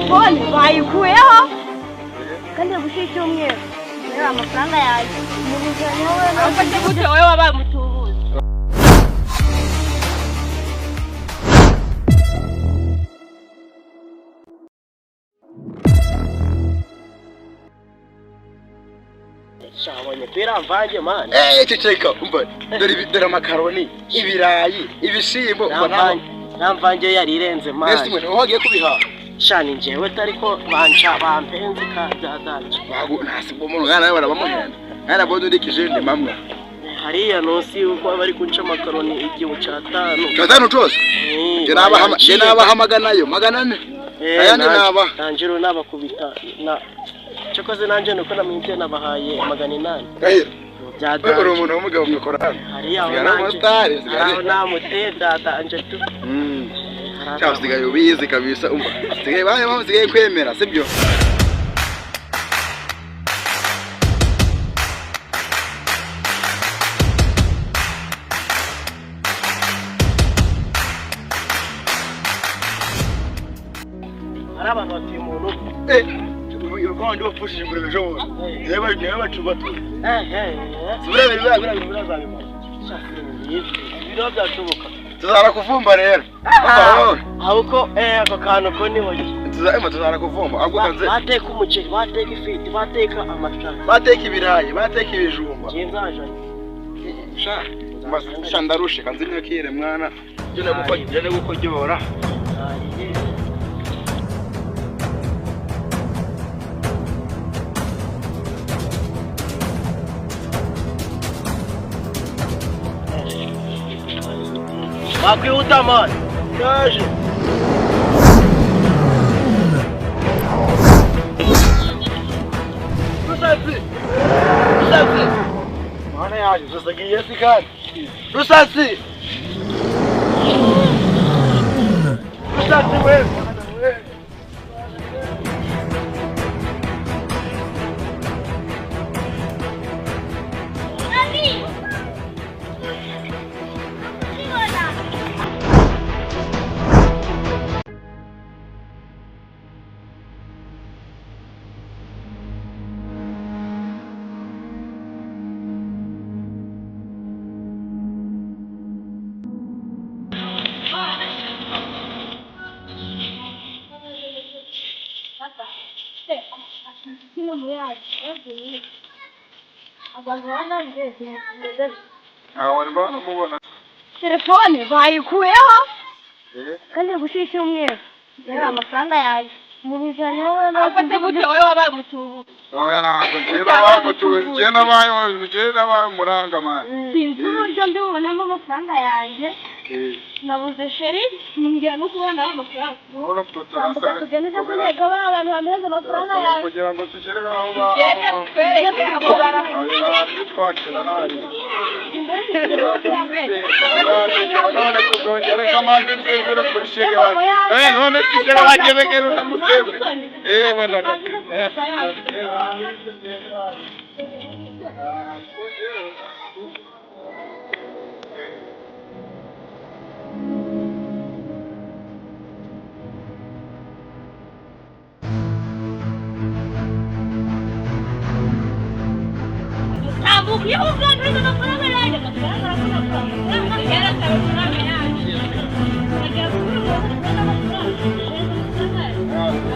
Telefone bayikuyeho kandi gushira icyumweru rero amafaranga yanjye afate gute wowe wabaye umutubuzi? Shabonye kwiramvange man. Eh, ceceka, umva, dore dore amakaroni, ibirayi, ibishimbo, umva nta Nta mvange yari irenze man. Mbese mwe niho wagiye kubihaha? Shani njyewe tariko banca bampenze ka byadanje. Bagu ntasibwo umuntu mwana nawe barabamuhenda. Mwana bodo ndi kijende mamwe. Hariya nonsi uko bari kunca amakaroni igihumbi cyatanu. Cyatanu cyose. Je nabaha 400, 400. Ayandi naba. Nanje rero nabakubita na cyokoze nanje nuko namwite nabahaye 800. Gahira. Byadanje. Uri umuntu w'umugabo mwikora hano. Hariya aho Sigara nanje. umumotari, sigara. Hariya aho namuteye byadanje tu. Cyangwa usigaye ubizi kabisa, umva. Sigaye baye sigaye kwemera, sibyo? Hari abantu batuye umuntu. Eh, uyu ndi wapfushije ingurube ejo bundi. Niwe bacu batu. Sibura bira bira bira zabimara. Ibiro byashoboka. Tuzara kuvumba rero. Ahubwo ako kantu ko ni hoye. Tuzara tuzara kuvumba. Ahubwo kanze. Bateka umuceri, bateka ifiriti, bateka amashaza. Bateka ibirayi, bateka ibijumba. Ngiye nzaja. Sha, sha ndarushe kanze nyakire mwana. Jene gukojora. Wakwihuta man. Kaje. Rusatsi. Rusatsi. Mwana yaje tusagiye sikani. Rusatsi. Rusatsi wewe. Telefone bayikuyeho kandi gushira icyumweru rero amafaranga yanjye afate gute wowe wabaye umutubuzi? Oya ntabwo njye nabaye umutubuzi, njye nabaye umuranga man. Sinzi uburyo ndi bubonemo amafaranga yanjye, nabuze sheri nongera no kubona amafaranga. Tambuka tugende uje kuneka ba bantu bampereza amafaranga yanjye. Kugira ngo tugere aho Twereke abo bantu. twakira nabi. None tugera bageregera uramusebe. Eh bana. Tambuka iyo uganiriza amafaranga yanjye, amafaranga arakora amafaranga yarasa amafaranga yanjye. Uragera kuri ubu kubona amafaranga amafaranga yanjye.